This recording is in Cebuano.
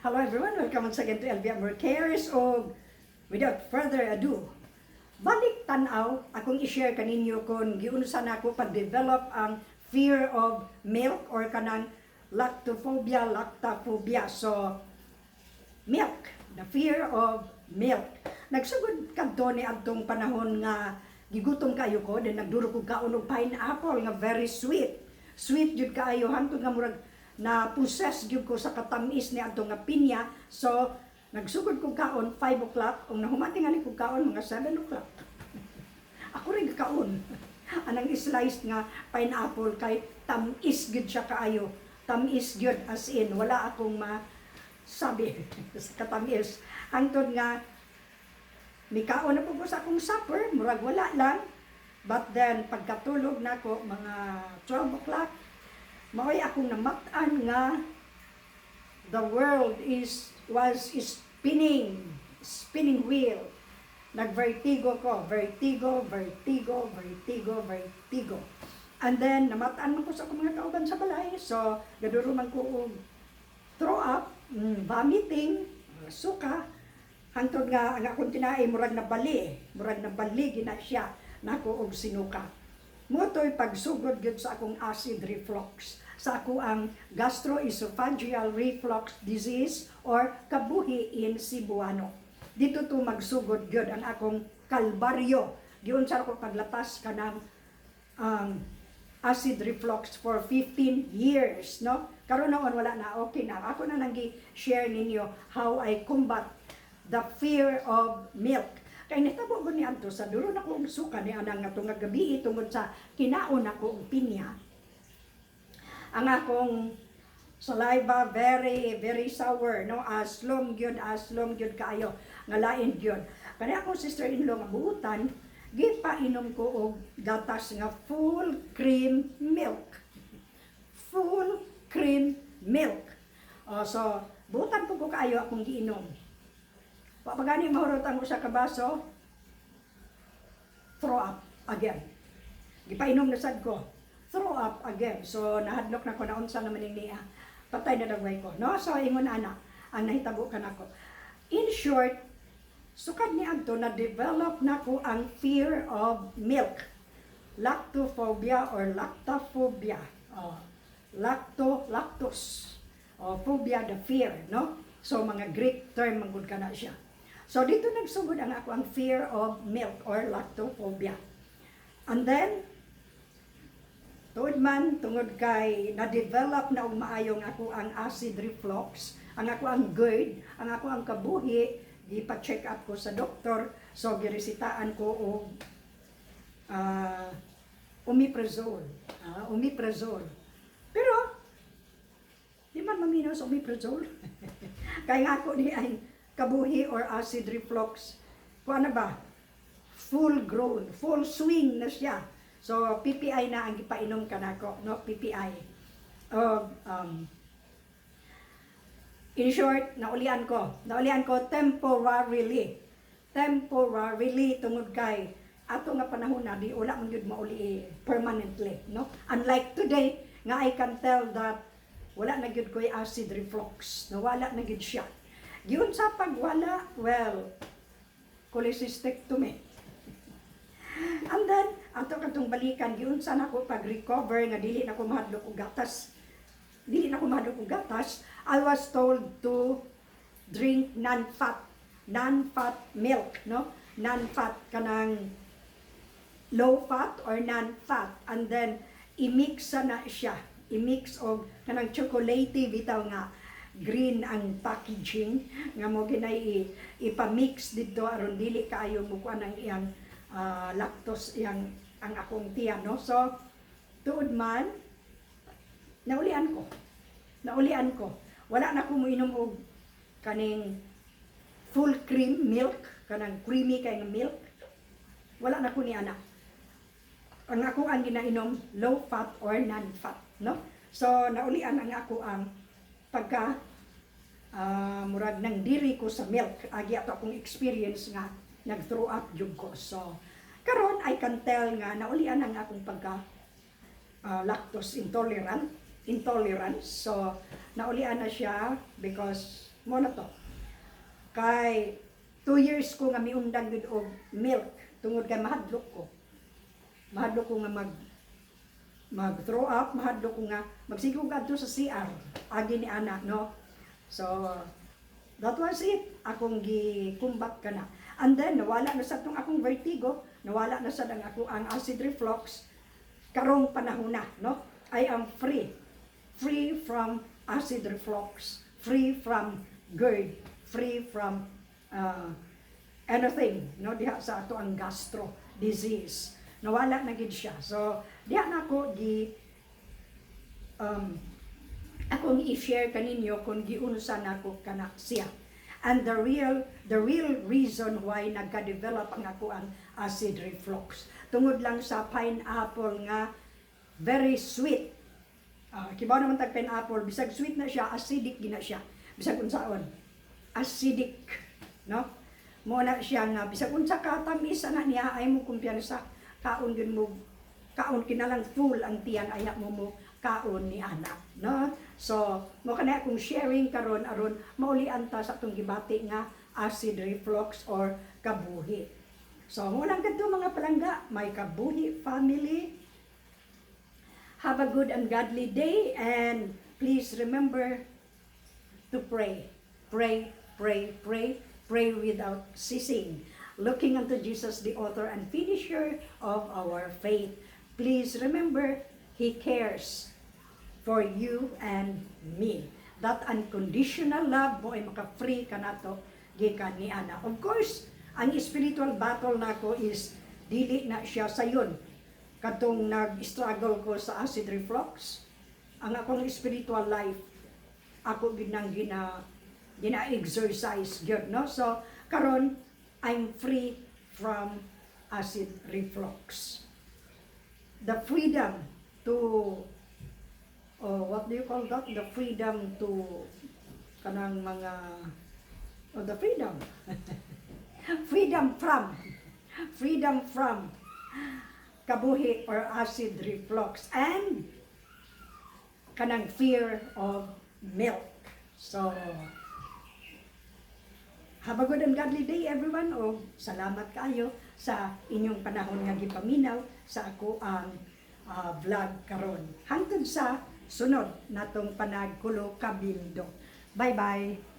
Hello everyone, welcome once again to LV Amor Cares. O without further ado, balik tan-aw akong i-share kaninyo kung giunsa nako pag-develop ang fear of milk or kanang lactophobia, lactaphobia. So, milk, the fear of milk. Nagsugod kadto ni adtong panahon nga gigutom kayo ko, then nagduro kog kaon og pineapple nga very sweet. Sweet jud kaayo hangtod nga murag na possess gyud ko sa katamis ni adtong nga pinya. So, nagsugod kog kaon 5 o'clock, ug nahuman tingali kog kaon mga 7 o'clock. Ako rin kaon anang slice nga pineapple kay tamis gyud siya kaayo. Tamis gyud, as in wala akong masabi sa katamis. Hangtod nga mikaon na po ko sa akong supper, murag wala lang. But then pagkatulog nako mga 12 o'clock, mao'y akong namat-an nga the world is was spinning, spinning wheel. Nagvertigo ko, vertigo, vertigo, vertigo, vertigo. And then namat-an man ko sa akong mga kauban sa balay. So gaduro man ko og throw up, vomiting, suka, hangtod nga ang akong tinai murag nabali gina siya nako og sinuka. Mao to'y pagsugod gyud sa akong acid reflux, sa ako ang gastroesophageal reflux disease or kabuhi in Cebuano. Dito to magsugod gyud ang akong kalbaryo. Giunsa ko paglapas kanang acid reflux for 15 years, no? Karon noon wala na, okay na. Ako na nang gi-share ninyo how I combat the fear of milk. Kay nitabo ko ni adto sa duro na ko og suka ni anang nga nga gabi tungod sa kinaon nako og pinya. Ang akong saliva very very sour, no? Aslom gyud, aslom gyud kaayo nga lain gyud. Kani akong sister-in-law nga buutan, gipainom ko og gatas nga full cream milk, full cream milk. Oh, so buutan po ko kaayo akong giinom. Wa pa gani mahurot ang usa ka baso, throw up again. Gipainom na sad ko, throw up again. So nahadlok na ko na unsa naman ning niya, patay na dagway ko, no? So ingon ana ang nahitabo kanako. In short, sukad ni adto na develop nako ang fear of milk, lactophobia or lactaphobia. Oh, lacto, lactose, oh, phobia, the fear, no? So mga Greek term man gud kana siya. So dito nagsugod ang ako ang fear of milk or lactophobia. And then tuod man tungod kay na-develop na og maayong ako ang acid reflux, ang ako ang GERD, ang ako ang kabuhi, gipa-check up ko sa doktor, so giresitaan ko og omeprazole. Omeprazole. Pero di man maminaw sa omeprazole. Kaya nga ako ni ay kabuhi or acid reflux. Kuan na ba? Full grown, full swing na siya. So PPI na ang gipainom kanako, no? PPI. In short, naulian ko. Naulian ko temporarily. Temporarily tungod kay ato nga panahon na di wala man gyud mauli eh, permanently, no? Unlike today nga I can tell that wala na gyud ko'y acid reflux. Nawala na gyud siya. Giunsa pagwala? Well, cholecystectomy. And then, ato katong balikan, giunsa na ko pag-recover nga dili na ko mahadlok og gatas. Dili na ko mahadlok og gatas. I was told to drink non-fat, non-fat milk, no? Non-fat, kanang low fat or non-fat. And then, i-mix na siya. I-mix og kanang chocolatey bitaw nga green ang packaging nga mo ginay ipamix dito aron dili kaayo mo kuan ang iyang lactose iyang ang akong tiyan, no? So tuod man, naulian ko, naulian ko. Wala na ko moinom og kaning full cream milk, kanang creamy kay nga milk. Wala na ko ni ana. Ang ako ang ginainom, low fat or non-fat, no? So naulian ang ako ang pagka murag nang diri ko sa milk agi ato akong experience nga nag throw up jud ko. So karon I can tell nga naulian ang akong pagka lactose intolerant intolerance. So naulian na siya because Mao na to. Kay 2 years ko nga miundang gud og milk tungod kay mahadlok ko. Mahadlok ko nga mag mag throw up, mahadlok ko nga magsige ko adto sa CR. Agi ni ana, no? So that was it. Akong gi-combat kana. And then nawala na sa tong akong vertigo, nawala na sa ang ako ang acid reflux karong panahon na, no? I am free. Free from acid reflux, free from GERD, free from anything, no, diha sa ato ang gastro disease. Nawala na gid siya. So, diha na ako gi akong i-share kaninyo kung giunsa nako kana siya. And the real reason why nagka-develop ang ako ang acid reflux tungod lang sa pineapple nga very sweet. Kibaw naman tag pineapple, bisag sweet na siya, acidic gina siya. Bisag unsaon. Acidic, no? Mo na siya nga bisag unsa ka tamis ana niya ay mo kumpiyansa, kaon gyud mo, kaon kinalang full ang tiyan aya mo mo kaon ni ana, no? So mo kana akong sharing karon aron maulian ta sa atong gibati nga acid reflux or kabuhi. So mo lang kadto, mga palangga, my kabuhi family. Have a good and godly day and please remember to pray, pray, pray, pray, pray without ceasing, looking unto Jesus, the author and finisher of our faith. Please remember, He cares for you and me. That unconditional love mo ay maka-free ka nato gikan ni ana. Of course, ang spiritual battle nako is dili na siya sayon. Katong nag-struggle ko sa acid reflux, ang akong spiritual life ako gid nang gina gina-exercise gyud, no? So karon I'm free from acid reflux. The freedom to, oh, what do you call that? The freedom to kanang mga, oh, the freedom. Freedom from kabuhi or acid reflux and kanang fear of milk. So, have a good and godly day, everyone. O salamat kaayo sa inyong panahon nga gipaminaw sa ako ang vlog karon. Hangtod sa sunod natong panagkulo kabildo. Bye-bye.